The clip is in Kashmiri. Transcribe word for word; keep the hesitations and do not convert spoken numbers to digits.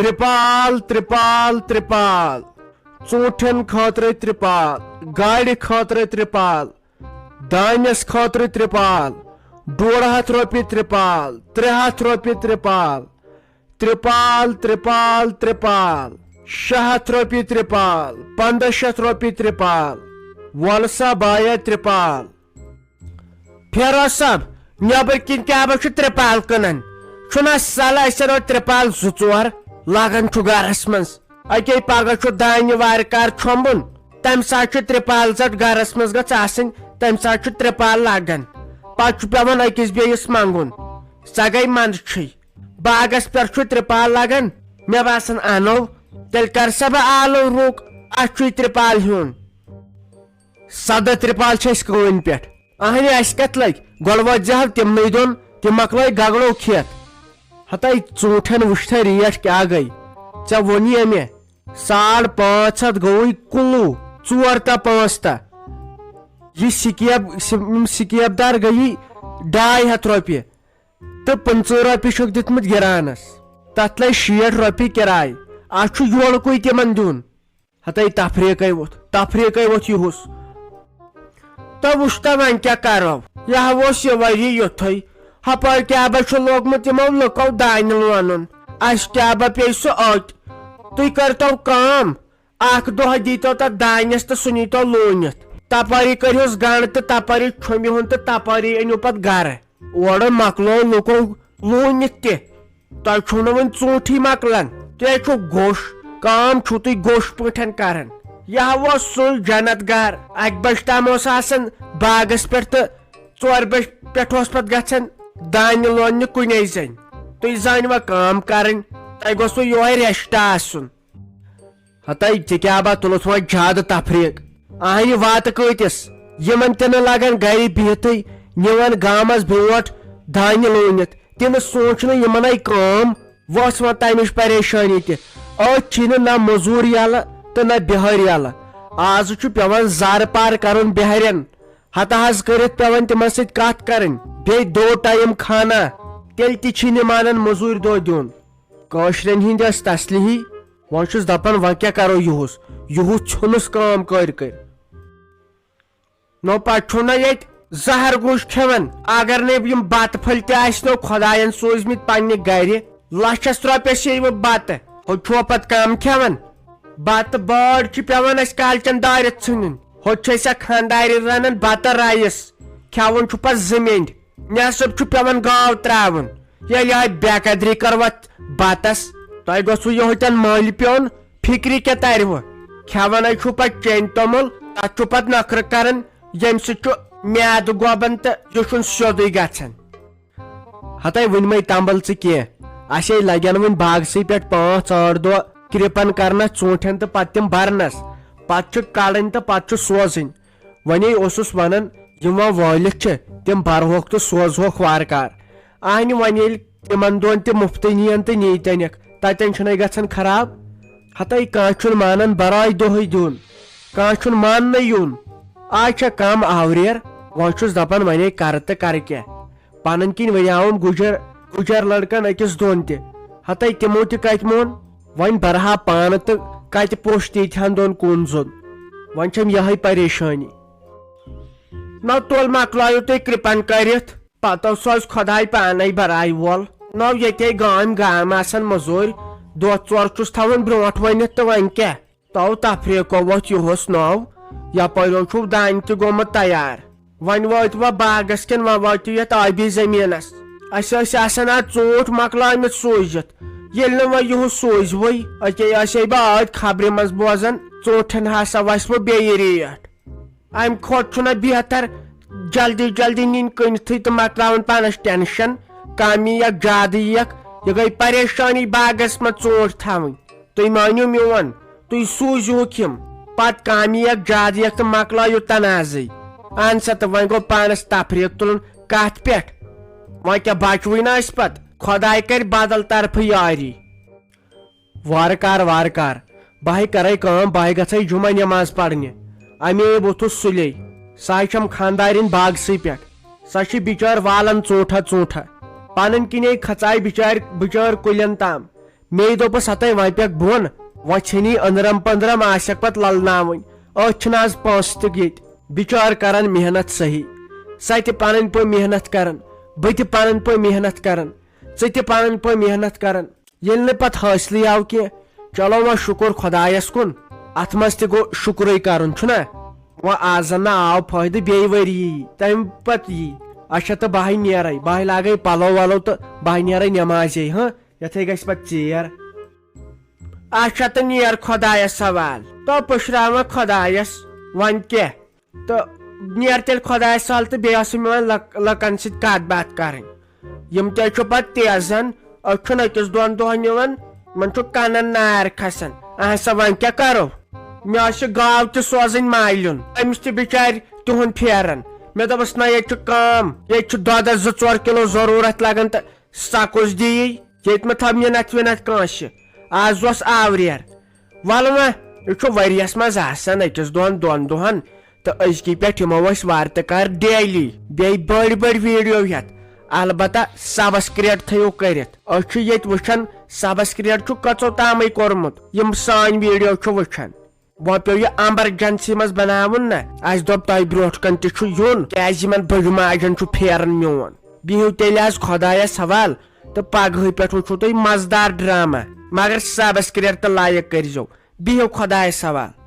ترپال، ترپال، ترپال۔ ژوٗنٛٹھٮ۪ن خٲطرٕ ترپال، گاڑِ خٲطرٕ ترپال، دانٮ۪س خٲطرٕ ترپال، ڈوڈ ہتھ رۄپیہِ ترپال، ترٛےٚ ہتھ رۄپیہِ ترپال، ترپال، ترپال، ترپال، شےٚ ہتھ رۄپیہِ ترپال، پنٛداہ شیٚتھ رۄپیہِ ترپال۔ وَلہٕ سا بایا ترپال۔ فیروز صٲب، نیٚبٕرۍ کِنۍ کیٛاہ بہٕ چھُ ترپال کٕنان؟ چھُنہ سہل، أسۍ اَنو ترپال زٕ ژور، لگان چھُ گرس منٛز۔ اَکے پگاہ چھُ دانہِ وارِ کار چھۄمبُن، تَمہِ ساتہٕ چھُ ترپال زٹ گرس منٛز گٔژھ آسٕنۍ، تَمہِ ساتہٕ چھُ ترپال لگان۔ پتہٕ چھُ پٮ۪وان أکِس بیٚیِس منٛگُن۔ سۄ گٔے منٛدچھٕے۔ باغس پٮ۪ٹھ چھُ ترپال لگان، مےٚ باسان اَنو۔ تیٚلہِ کر سا بہٕ آلو روٚک، اَتھ چھُے ترپال ہیوٚن۔ سدہ ترپال چھِ اَسہِ کٲنۍ پٮ۪ٹھ۔ اہنہِ، اَسہِ کتھ لگہِ؟ گۄڈٕ وٲتۍ زِ ہو تِمنٕے دۄن، تِم مۄکلٲے گگڑو کھٮ۪تھ۔ ہتے ژوٗنٛٹھٮ۪ن وٕچھتھے ریٹ کیٛاہ گٔے؟ ژےٚ ووٚنُے مےٚ، ساڑ پانٛژھ ہتھ گوٚوُے کُلوٗ، ژور تا پانٛژھ تا۔ یہِ سکیب، س-، یِم سکیب دار گٔیی ڈاے ہتھ رۄپیہِ تہٕ پٕنٛژٕہ رۄپیہِ چھُکھ دیُتمُت گِرانس۔ تتھ لگہِ شیٹھ رۄپیہِ کِراے۔ اتھ چھُ یورکُے تِمن دیُن۔ ہتے تفریقے ووٚتھ، تفریقے ووٚتھ یُہُس۔ تہٕ وٕچھ تہٕ وۄنۍ کیٛاہ کرو؟ یہِ ہا اوس یہِ ؤری یُتھُے۔ ہپٲرۍ کیٛاہ با چھُ لوگمُت یِمو لُکو دانہِ لونُن۔ اسہِ کیٛاہ با پیٚیہِ سُہ أکۍ؟ تُہۍ کٔرتو کٲم، اکھ دۄہ دیٖتو تتھ دانٮ۪س تہٕ سُہ نیٖتو لوٗنِتھ۔ تپٲری کٔرۍہُس گنڈ تہٕ تپٲری چھۄمبہِ ہُن تہٕ تپٲری أنِو پتہٕ گرٕ۔ اورٕ مۄکلوو لُکو لوٗنِتھ تہِ۔ تۄہہِ چھُو نہٕ وۄنۍ ژوٗنٛٹھٕے مۄکلان۔ تُہۍ چھُو گوٚش، کٲم چھُو تُہۍ گوٚش پٲٹھۍ کران۔ یہِ ہا اوس سُے جنت گار۔ اکہِ بجہِ تام اوس آسان باغس پٮ۪ٹھ تہٕ ژورِ بجہِ پٮ۪ٹھ اوس پتہٕ گژھان دانہِ لوننہِ کُنے زٔنۍ۔ تُہۍ زٲنِوا کٲم کرٕنۍ؟ تۄہہِ گوٚژھوٕ یِہوٚے ریسٹ آسُن۔ ہتے ژےٚ کیٛاہ با تُلُتھ وۄنۍ زیادٕ تفریق؟ اہنہِ واتہٕ کۭتِس؟ یِمن تہِ نہٕ لگان گرِ بِہتھٕے، نِوان گامس برونٹھ دانہِ لوٗنِتھ۔ تہِ نہٕ سونٛچ نہٕ یِمنے کٲم، وۄژھ وۄنۍ تمِچ پریشٲنی تہِ۔ أتھۍ چھِی نہٕ نہ مٔزوٗر یلہٕ تہٕ نہ بِہٲرۍ یلہٕ۔ آز چھُ پٮ۪وان زارٕ پار کرُن بِہارٮ۪ن۔ ہتہٕ حظ کٔرِتھ پٮ۪وان تِمن سۭتۍ کتھ کرٕنۍ، بیٚیہِ دو ٹایم کھانا، تیٚلہِ تہِ چھِی نہٕ مانان مٔزوٗرۍ دۄہ دیُن۔ کٲشرٮ۪ن ہِنٛدۍ ٲسۍ تسلیہی۔ وۄنۍ چھُس دپان، وۄنۍ کیٛاہ کرو یُہُس؟ یُہُس ژھیوٚنُس کٲم کٔرۍ کٔرۍ۔ نو پتہٕ چھُو نہ ییٚتہِ زہر گوش کھٮ۪وان۔ اگر نہٕ یِم بتہٕ پھٔلۍ تہِ آسہِ نو خۄداین سوٗزمٕتۍ پننہِ گرِ، لچھس رۄپیس ییٚیہِ وۄنۍ بتہٕ، ہُہ چھُوا پتہٕ کم کھٮ۪وان؟ بتہٕ بٲڑ چھِ پٮ۪وان اَسہِ کالچن دارِ ژھٕنٕنۍ، ہُتہِ چھِ أسۍ اَتھ خانٛدارِ رنان بتہٕ رایس، کھٮ۪وان چھُ پتہٕ زٕ مٮ۪نٛڈۍ، نٮ۪صٕب چھُ پٮ۪وان گاو ترٛاوُن۔ ییٚلہِ یِہوٚے بے قدری کٔروٕ بتس، تۄہہِ گوٚژھوٕ یِہوٚے تن مٔلۍ پیوٚن، فِکرِ کیٛاہ ترِوٕ؟ کھٮ۪وان ہے چھُو پتہٕ چیٚنۍ توٚمُل، تتھ چھُو پتہٕ نخرٕ کران، ییٚمہِ سۭتۍ چھُ میادٕ گۄبان تہٕ یہِ چھُنہٕ سیوٚدُے گژھان۔ ہتے وٕنہِ مَے تمبل ژٕ کینٛہہ، اسے لگن وٕنہِ باغسٕے پٮ۪ٹھ پانٛژھ ٲٹھ دۄہ کرپن کرنس ژوٗنٛٹھٮ۪ن تہٕ پتہٕ تِم برنس، پتہٕ چھِ کڑٕنۍ تہٕ پتہٕ چھِ سوزٕنۍ۔ وۄنۍ اوسُس ونان، یِم وۄنۍ وٲلِتھ چھِ، تِم برہوکھ تہٕ سوزہوکھ وارٕ کار۔ اہنہِ وۄنۍ ییٚلہِ تِمن دۄن تہِ مُفتٕے نِین تہٕ نیٖتنکھ، تتٮ۪ن چھُنَے گژھان خراب۔ ہتے کانٛہہ چھُنہٕ مانان برٲے دۄہٕے دیُن، کانٛہہ چھُنہٕ ماننَے یُن۔ آز چھےٚ کم آوریر، وۄنۍ چھُس دپان وۄنۍ ہے کرٕ تہٕ کرٕ کیٛاہ؟ پنٕنۍ کِنۍ ؤریاوُم گُجر، گُجر لڑکن أکِس دۄن تہِ۔ ہتے تِمو تہِ کتہِ مون؟ وۄنۍ برہا پانہٕ تہٕ کتہِ پوشہِ تیٖتہن دۄن کُن زوٚن؟ وۄنۍ چھم یہے پریشٲنی۔ نہ تُل مۄکلٲیِو تُہۍ کرپن کٔرِتھ، پتہٕ سوزِ خۄداے پانے برایہِ وول۔ نہ ییٚتے گامۍ گام آسن مٔزوٗرۍ، دۄہ ژور چھُس تھاوان برونٛٹھ ؤنِتھ تہٕ وۄنۍ کیٛاہ؟ تو تفریقو ووٚتھ یُہُس ناو، یپٲرۍ چھُو دانہِ تہِ گوٚمُت تیار۔ وۄنۍ وٲتۍ وۄنۍ باغس کِنۍ، وۄنۍ وٲتِو یتھ ٲبی زٔمیٖنس۔ اسہِ ٲسۍ آسان اتھ ژوٗنٛٹھۍ مۄکلٲمٕتۍ سوٗزِتھ، ییٚلہِ نہٕ وۄنۍ یُہُس سوٗزوٕے، أکے ٲسے بہٕ ٲدۍ خبرِ منٛز بوزان، ژوٗنٛٹھٮ۪ن ہسا وسہِ وۄنۍ بیٚیہِ ریٹ۔ امہِ کھۄتہٕ چھُنہ بہتر جلدی جلدی نِنۍ کٕنتھٕے تہٕ مۄکلاوُن پانس ٹینشن، کمی یک زیادٕ یک، یہِ گٔے پریشٲنی باغس منٛز ژوٗنٛٹھۍ تھاوٕنۍ۔ تُہۍ مٲنِو میون، تُہۍ سوٗزِہُکھ یِم۔ پتہٕ کامی یک زیادٕ یک تہٕ مۄکلٲیِو تنازٕے۔ اہن سا، تہٕ وۄنۍ گوٚو پانس تفریٖق تُلُن کتھ پٮ۪ٹھ؟ وۄنۍ کیٛاہ بچوٕے نہ أسۍ پتہٕ؟ خۄداے کرِ بدل طرفہٕ یٲری۔ وارٕ کار، وارٕ کار۔ بہٕ ہے کرے کٲم، بہٕ ہے گژھے جمعہ نماز پرنہِ۔ امے ووٚتھُس سُلے۔ سۄ ہے چھم خاندارِنۍ باغسٕے پٮ۪ٹھ۔ سۄ چھِ بچٲر والان ژوٗنٛٹھا ژوٗنٛٹھا۔ پنٕنۍ کِنے کھژاے بچارِ، بچٲر کُلٮ۪ن تام۔ مے دوٚپُس، ہتے وۄنۍ پٮ۪کھ بۄن، وۄنۍ ژھیٚنی أنٛدرم پٔنٛدرم، آسٮ۪کھ پتہٕ للناوٕنۍ۔ أتھۍ چھِنہٕ آز پونٛسہٕ تہِ ییٚتہِ۔ بِچار کران محنت صحیح، سۄ تہِ پنٕنۍ پٲٹھۍ محنت کران، بہٕ تہِ پنٕنۍ پٲٹھۍ محنت کران، ژٕ تہِ پنٕنۍ پٲٹھۍ محنت کران۔ ییٚلہِ نہٕ پتہٕ حٲصلٕے آو کینٛہہ، چلو وۄنۍ شُکُر خۄدایس کُن، اتھ منٛز تہِ گوٚو شُکرُے کرُن، چھُنہ؟ وۄنۍ آز زن نہٕ آو فٲیدٕ، بیٚیہِ ؤری یی، تمہِ پتہٕ یی۔ اچھا، تہٕ بہٕ ہاے نیرے، بہٕ ہاے لاگے پلو ولو تہٕ بہٕ ہاے نیرے نٮ۪مازے، ہاں، یتھے گژھِ پتہٕ ژیر۔ اچھا، تہٕ نیر خۄدایس حوال، تو پُشراوان خۄدایس، وۄنۍ کیٛاہ؟ تہٕ نیر تیٚلہِ خۄدایس حوال، تہٕ بیٚیہِ ٲسٕم یِوان لک-، لُکن سۭتۍ کتھ باتھ کرٕنۍ۔ یِم تہِ چھُ پتہٕ تیزن، أسۍ چھُنہٕ أکِس دۄن دۄہن یِوان، یِمن چھُ کنن نار کھسان۔ اہن سا، وۄنۍ کیٛاہ کرو؟ مےٚ ٲسۍ گاو تہِ سوزٕنۍ مالیُن، أمِس تہِ بِچارِ تِہُنٛد پھیران۔ مےٚ دوٚپُس، نہ، ییٚتہِ چھُ کٲم، ییٚتہِ چھُ دۄدس زٕ ژور کِلو ضروٗرت لگان، تہٕ سۄ کُس دِیی؟ ییٚتہِ مہ تھاو مِنتھ وِنتھ کٲنٛسہِ۔ آز اوس آوریر۔ ولہٕ وۄنۍ، یہِ چھُ ؤریَس منٛز آسان أکِس دۄن دۄن دۄہن، تہٕ أزکی پٮ۪ٹھ یِمو أسۍ وارٕ تہٕ کارٕ ڈیلی۔ بیٚیہِ بٔڑۍ بٔڑۍ ویٖڈیو ہٮ۪تھ۔ البتہ سبسکرایب تھٲیِو کٔرِتھ۔ أسۍ چھِ ییٚتہِ وٕچھان سبسکرایب چھُ کٔژو تامٕے کوٚرمُت، یِم سٲنۍ ویٖڈیو چھِ وٕچھان۔ وۄنۍ پیوٚو یہِ ایمرجنسی منٛز بناوُن نہ۔ اسہِ دوٚپ تۄہہِ برونٛٹھ کنہِ تہِ چھُ یُن، کیازِ یِمن بٔڑۍ ماجن چھُ پھیران میون۔ بِہِو تیٚلہِ آز خۄدایس حوال، تہٕ پگہٕے پٮ۪ٹھ وٕچھِو تُہۍ مزٕدار ڈرامہ۔ مگر سبسکرایب تہٕ لایک کٔرۍزیو۔ بِہِو خۄدایس حوال۔